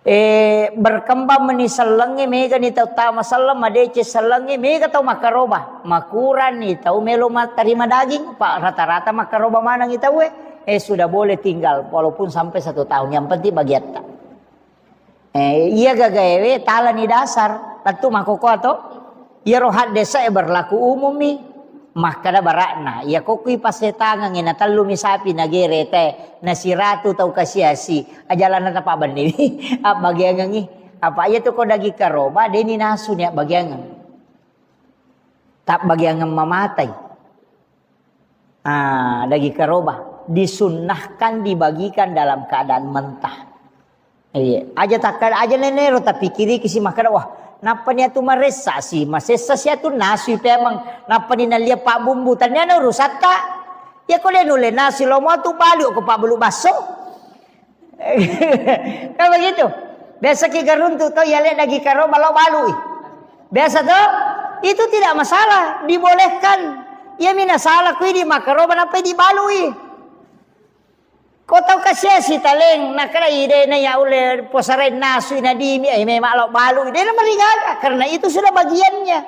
Eh, berkembang meni sellengnge, mega ni tau tama selleng, madeceng sellengnge, mega tau makkaroba. Makurang ni tau melo mattarima daging, pa rata-rata makkaroba maneng i tauwe. Eh, sudah boleh tinggal, walaupun sampai satu tahun. Yang penting bagiatta. Eh, iya gagaewe talani dasar, tentu makkokkoe to. Iyaro haddesa e berlaku umum mi. Makkeda bara'na, iya kokkui passetangengnge na tellu mi sapi nagere te, na siratu tau kasiasi, ajalanna tapabbenni mi, abbagiangengngi. Apa iya tu ko daging karoba, deni nasu ni abbagiangeng. Tabbagiangeng mamatai. Ah, daging karoba disunnahkan dibagikan dalam keadaan mentah. Iya, aja takkada, aja nenero tapikiriki si makkada, wah, nappa ni atu maressa si, masessa si atu nasui pemeng, nappa ni nallia pabbumbu, taniana urusatta. Ya ko de nulle nasu lo mau tu balu ko pabbulu basso. Kan begitu. Biasa ki garuntu to, iya le daging karoba lo balui. Biasa to? Itu tidak masalah, dibolehkan. Iya mina salah kui di makaroba nappa dibalui. Ko tau kasiasi taleng, nakkeda ide na ya ulle posareng nasui na dimi, eh, memang lo balui. De na marigaga, karena itu sudah bagiannya.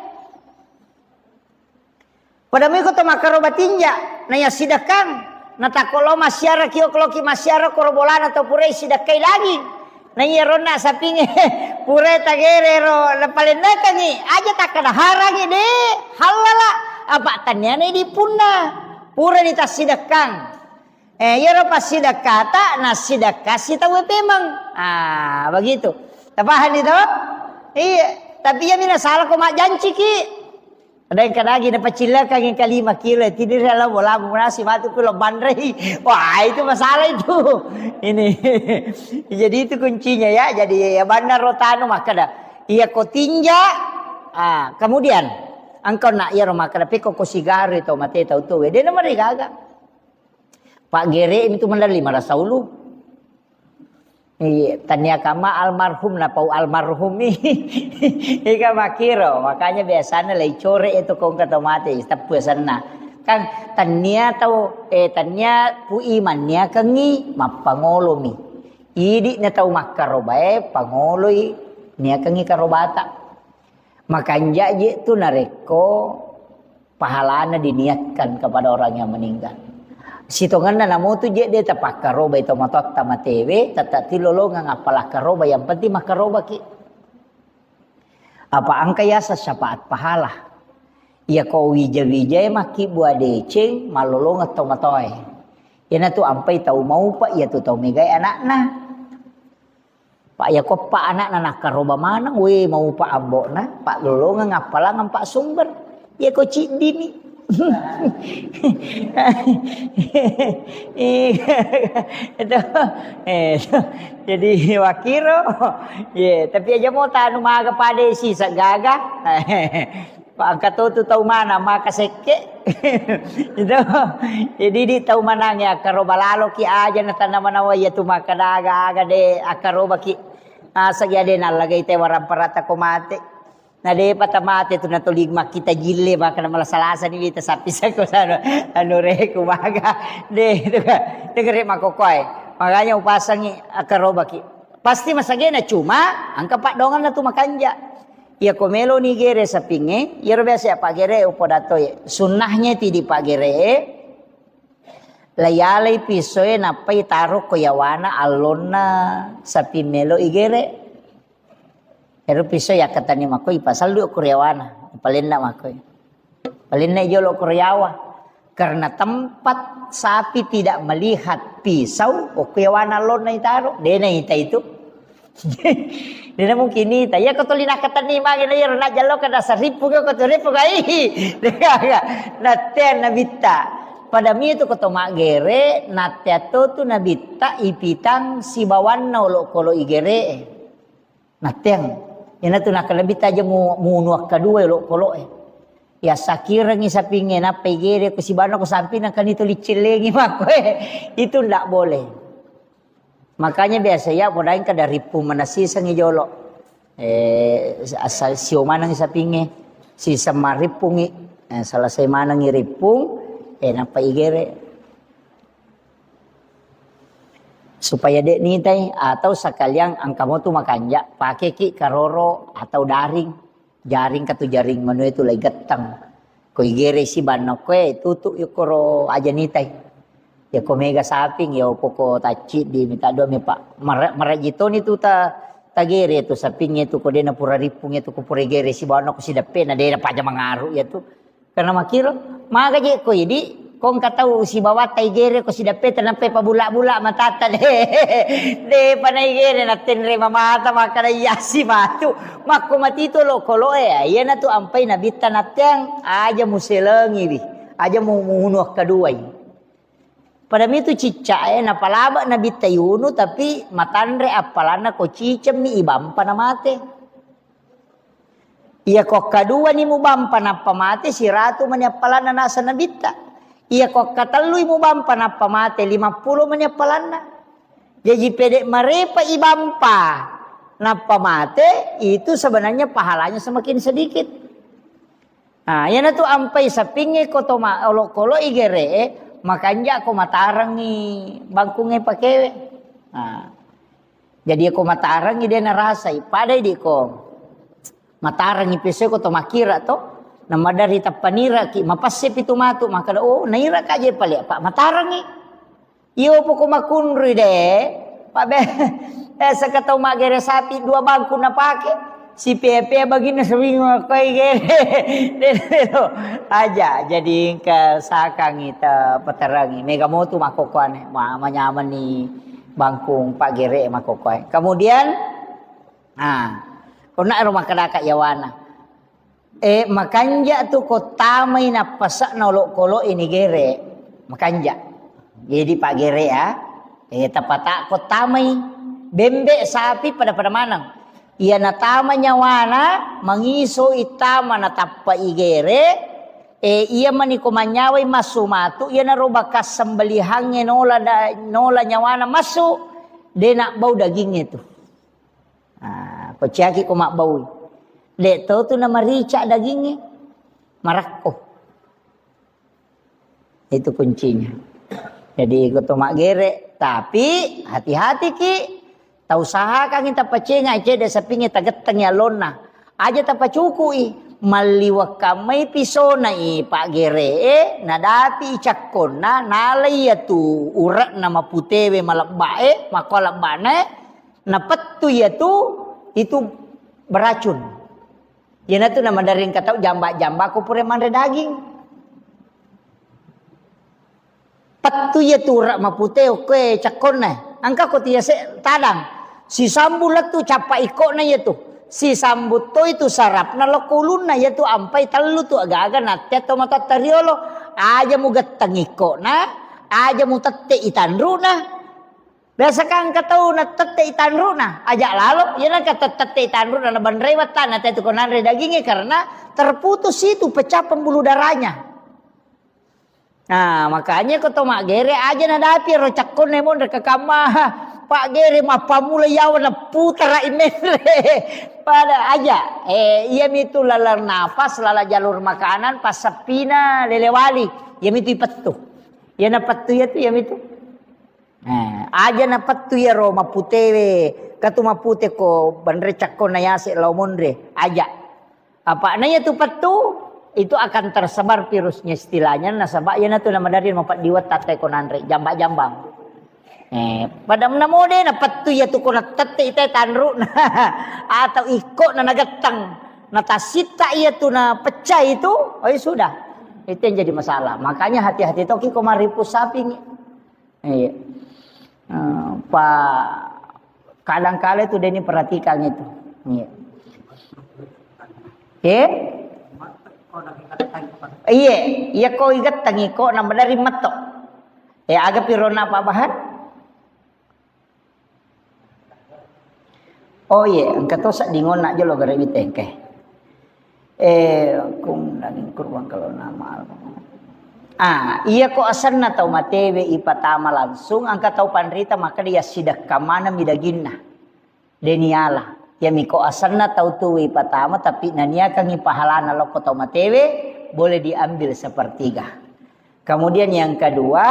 Pada mui ko to makkaroba tinja, na ya sidekkang, na takko lo massiara ki, okloki massiara koro bolana to purai sidekkai daging. Na iya ronna sapinge purai tagere ro, na palennekangi, aja takkada harangi de, halala, apa tanniana di punna. Purani tassidekkang. Eh, iyaro passidekkata, nassidekka sitaue pemeng. Ah, begitu. Tapahani to? Iya, tapi iya mina salah ko majjanciki. Ada yang kadagi na pacillakang yang kalima kilo, eh, tidiri ala bola munasi matu kulo banrei. Wah, itu masalah itu. Ini. Jadi itu kuncinya ya. Jadi ya banna rotanu makkada. Iya ko tinja. Ah, kemudian engkau nak iyaro makkada pekko ko sigaru to mate tau tuwe. De na marigaga. Pak Gere itu mendali marasa ulu. Iya, tania kama almarhum na pau almarhum. Ika makiro, makanya biasanya lai core itu kong kata mate, teppu senna. Kan tania tau, eh, tania pu iman nia kengi, mappangolomi. Idi na tau makkarobae, pangoloi nia kengi karobata. Makanja je tu narekko pahalana diniatkan kepada orang yang meninggal. Sitongenna namotu je de tapakkarobai tomatoatta matewe, tette tilolongeng appala karoba, yang penting makkarobaki. Apa engka yaseng syafaat pahala. Iya ko wija-wijae makkibua deceng, mallolongeng tomatoae. Iyanatu ampai tau maupa, iyatu tau megai anakna. Pak, iya ko pa anakna nakkaroba maneng, we, maupa ambo'na, pak lolongeng appalang empat sumber. Iya ko ciddini. Iya, itu, eh, itu. Jadi wakiro, ye, tapi aja mau tanu maga pada si segaga. Pak, angka totu tau mana, maka sekke. Itu. Jadi di tau manang ya, akkaroba laloki aja na tanna manawa iya tu makkada aga-aga de akkarobaki. Asagi ade nallagai te warang parata ko mate. Na depa tamate tu natoli makkita jille, maka na malasa-lasa ni wita sappi sako sano anu reku maga. De, itu kan. Itu kan rek makokoe. Makanya upasangi akkarobaki. Pasti masagena, cuma engka paddonganna tu makanja. Iya ko melo ni gere sapinge, iyaro biasa ya pagere upodatoi. Sunnahnya ti di pagere, la yalai pisoe nappai taro ko yawana allonna saping melo igere. Ero piso yakkatenni makkoi, ipasallu okko ri yawana, ipalenna makkoi. Palenna jolo okko ri yawa. Karena tempat sapi tidak melihat pisau, okko yawana lonna itaro, dena ita itu. Dena mungkin ita. Iya ko tuli nakkatenni mage na iyaro najjallo kada sarippu ko tu rippu kai. Natteang nabitta. Pada mi tu ko to maggere, natteang to tu nabitta ipitang sibawanna olokolo igere. Natteang. Iyanatu nakkeda nabitta aja mu-, munu akkadua olokoloe. Ya sakirengi sapinge nappa igere ko sibanna ko sampinna kani tuli cellengi makkoe. Itu ndak boleh. Makanya biasa ya podaeng kada rippung manasisengi jolo. Eh, asal sio manengi sapinge, siseng marippungi. Eh, selesai manengi rippung, eh, nappa igere. Supaya de nitai, atau sekalian engka motu makanja, pakeki karoro atau daring. Jaring katu jaring manue tu lai getteng. Ko igere si banna koe tutu yokoro aja nitai. Ya ko mega saping ya poko tacci di mita dua mepa. Mara-, maraji toni tu ta, tagere tu sapinge tu ko dena pura rippung ya tu ko pura igere si banna ko si deppe na dena paja mangaru ya tu. Karena makkiro, maga je ko idi, ko engka tau sibawatta igere ko sidappeta nampai pabulla-bulla matatta de. De pana igere na tenre mamata makkada iya si matu. Makko matitu lo koloe, iyanatu ampai nabitta natteang, aja muselengiwi, aja mu-, muhunu akkaduai. Pada mitu ciccae, napalaba nabitta yunu, tapi matanre appalanna ko cicemmi ibampa namate. Iya ko kaduani mubampa nappa mate, siratu mani appalanna naseng nabitta. Iya ko katellui mubampa nappa mate, limappulo mani appalanna. Jaji pede marepa ibampa nappa mate, itu sebenarnya pahalanya semakin sedikit. Nah, iyanatu ampai sapingnge ko to ma-, olokolo igere'e, makanja ko matarengngi bangkungnge pakewe. Nah, jadi ko matarengngi de narasai, padai di ko matarengngi peso ko to makkira to, namadari tappaniraki, mapassepi tu matu, makkada, "Oh, naira ka je pale, apa matarengngi?" Iyo poko makunrui de, pabe, eh, saka tau maggere sapi dua bangku napake, si pea-pea baginna sewing makoi ge. De, de, de, aja, jadi engka sakangi ta paterangi. Mega motu makkokoane, ma-, manyamani bangkung paggere makkokoe. Kemudian, ah, kona ero makkedaka yawana. Eh, makanja tu ko tamai nappase'na olokolo ini gere. Makanja. Jadi paggere ya. Eh, tapata ko tamai. Bembe, sapi pada-pada maneng. Iya natama nyawana, mangiso itama natappa igere. Eh, iya mani ko manyawai massu matu, iya naro bakas sembelihangnge nola da-, nola nyawana massu. De nabbau dagingnge tu. Ah, ko ciaki ko mabbaui. De to tu namarica dagingnge. Marakko. Itu kuncinya. Jadi ko to maggere, tapi hati-hati ki. Tausahakangi tapacenga cedde sapingnge tagettengi allonna. Aja tapacukui. Malliwakkammai pisona i paggere'e, nadapi cakkonna, nalai iya tu ure'na maputewe malebba'e, makko lebba'nae, Napettu iyatu, itu beracun. Iyanatu namaderri engka tau jamba-jamba ko pura manre daging. Pettu iyatu ura mapute okkoe cakkonna. Engka ko tiase tadang. Sisambu lettu cappa ikkona iyatu. Sisambu to itu sarapna lokko ulunna iyatu ampai tellu tu aga-aga nattea to matatta riolo. Aja mugetteng ikkona, aja mutette itanruna. Biasa kan engka tau natette itanruna, aja lalo, iya nengka tette itanruna nabanrei wattanna tetu ko nanre dagingnge karena terputus itu pecah pembuluh darahnya. Nah, makanya ko to maggere aja nadapi ro cakkonna monre ke kamma. Pak gere mappammula yawa na putara i menre. Pada aja. Eh, iya mitu lalang napas, lalang jalur makanan, passeppina lelewali. Iya mitu ipettu. Iya na pettu iya tu, iya mitu. Eh, aja na pettu iya ro maputewe. Katu mapute ko banre cakkonna yase lao monre. Aja. Apa na iya tu pettu, itu akan tersebar virusnya istilahnya, nasaba iya natu na madari mapeddiwa tatte ko nanre, jamba-jambang. Eh, pada na mode na pettu iya tu ko na tette ite tanru na atau iko na nagettang, na tasitta iya tu na pecah itu, oh ya sudah. Itu yang jadi masalah. Makanya hati-hati toki ko maripu saping. Iya. Eh, pa kadang kala itu dia ini perhatikan itu. Iya. Eh? Iya, iya ko igettangi ko nambah dari metok. Eh, aga pirona Pak Bahan? Oh iya, engka to sedding onna jolo gare wite engke. Eh, kung daging kurban kalau nama. Ah, iya ko asenna tau matewe ipatama langsung, engka tau panrita maka dia sidekka mana midaginna. Deniala. Ya miko asenna tau tu ipatama, tapi naniakangi pahalana lokko tau matewe, boleh diambil sepertiga. Kemudian yang kedua,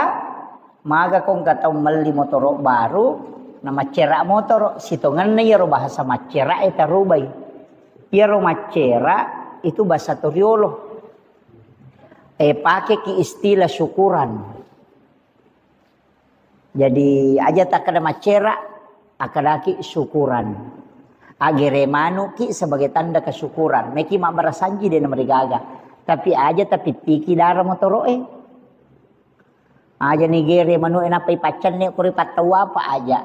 maga ko engka tau melli motoro baru, na maccera motoro, sitongenna iyaro bahasa maccera e tarubai. Iyaro maccera itu bahasa Toriolo. Eh, pakeki istilah syukuran. Jadi aja takkeda maccera, akkedaki syukuran. Agere manuki sebagai tanda kesyukuran. Meki mabbarasanji de namarigaga. Tapi aja tapittiki dara motoro e. Aja nigere manu e nappa ipaccenne kuri pattau apa aja.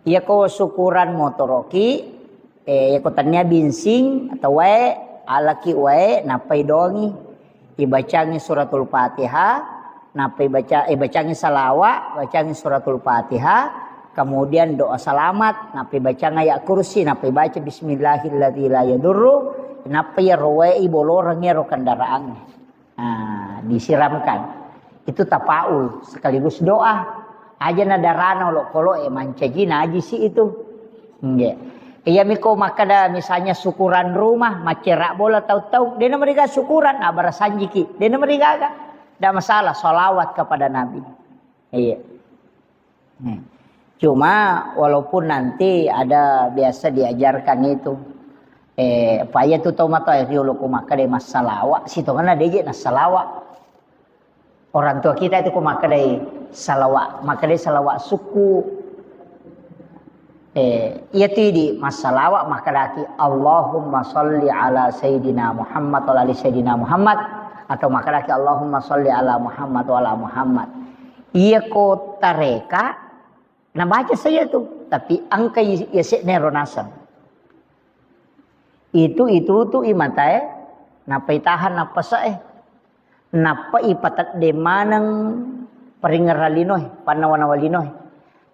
Iya ko syukuran motoroki, eh, iya ko tania binsing atau wae, alaki wae, nappa idongi. Ibacangi suratul Fatihah, nappa ibaca, eh, bacangi salawa, bacangi suratul Fatihah, kemudian doa selamat, nappa ibacang ayat kursi, nappa ibaca bismillahilladzi la yadurru, nappa iya rowae iboloreng iyaro kendaraan. Nah, disiramkan. Itu tafaul sekaligus doa. Aja na darana olokolo e mancaji najisi itu. Nggih. Iya miko makkeda misalnya syukuran rumah, maccera bola tau-tau, dena meriga syukuran, abara sanjiki, dena merigaga. Ndak masalah, salawat kepada Nabi. Iya. Hmm. Cuma walaupun nanti ada biasa diajarkan itu, eh, paya tu tau matoa riolo ko makkeda massalawa, sitongenna deje nassalawa. Orang tua kita itu ko makkedai salawa, makkedai salawa sukku. Eh, iya tu idi massalawa makkedaki Allahumma salli ala Sayyidina Muhammad wa ala ali Sayyidina Muhammad, atau makkedaki Allahumma salli ala Muhammad wa ala Muhammad. Iya ko tareka, nabaca saja tu, tapi engka i-, iya se'nero naseng. Itu, itu tu i matae, nappa itahan nappasa e. Nappa ipatedde maneng paringerang linoe, pannawa-nawa linoe.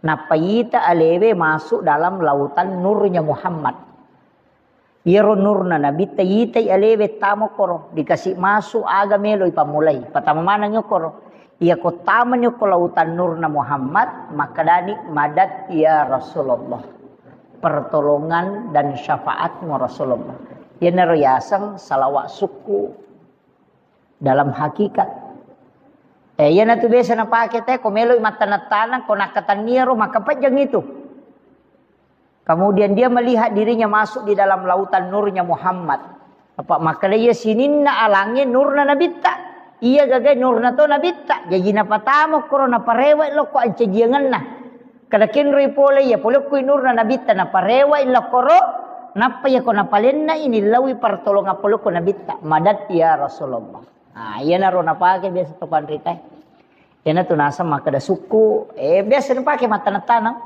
Nappa ita alewe masuk dalam lautan nurnya Muhammad. Iyaro nurna Nabitta itai alewe tama koro, dikasih masuk aga melo ipammulai. Patama maneng koro. Iya ko tamani ko lautan nurna Muhammad, makkedani, "Madat ya Rasulullah." Pertolongan dan syafaatmu Rasulullah. Iyanaro yaseng salawat sukku. Dalam hakikat. Eh, iyanatu biasa napake te, ko meloi mattaneng-taneng, ko nakkatenniaro, makkapejjeng itu. Kemudian dia melihat dirinya masuk di dalam lautan nurnya Muhammad. Apa makkeda iya sininna alangnge nurna nabitta. Iya gagai nurna to nabitta. Jaji napatama koro naparewa lokko ancajiangenna. Kada kenroi pole iya, polekko nurna nabitta, naparewai lakkoro, nappa iya ko napalenna ini lawi pertolongan polekko nabitta. Madat ya Rasulullah. Nah, iyanaro napake biasa to panrita. Iyanatu naseng makkeda sukku, eh, biasa napake mattaneng-taneng.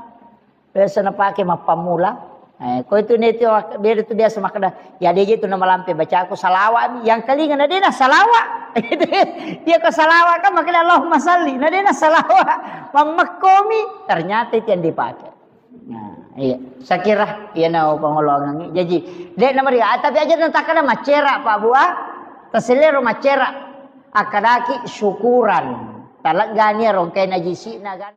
Biasa napake mappammula. Eh, ko itu ne tio beda tu biasa makkeda, ya deje tu namalampe bacaku salawat, yang kalinga na dena salawat. Iya ko salawat kan makkeda Allahumma salli, na dena salawat. Mammekkomi, ternyata itu yang dipakai. Nah, iya. Saya kira iya na pangolongan. Jadi, dek nomor ya, tapi aja natakkada macera Pak Bua. Taselero macera. Akkadaki syukuran. Taleggani ero engkai najisi'na kan.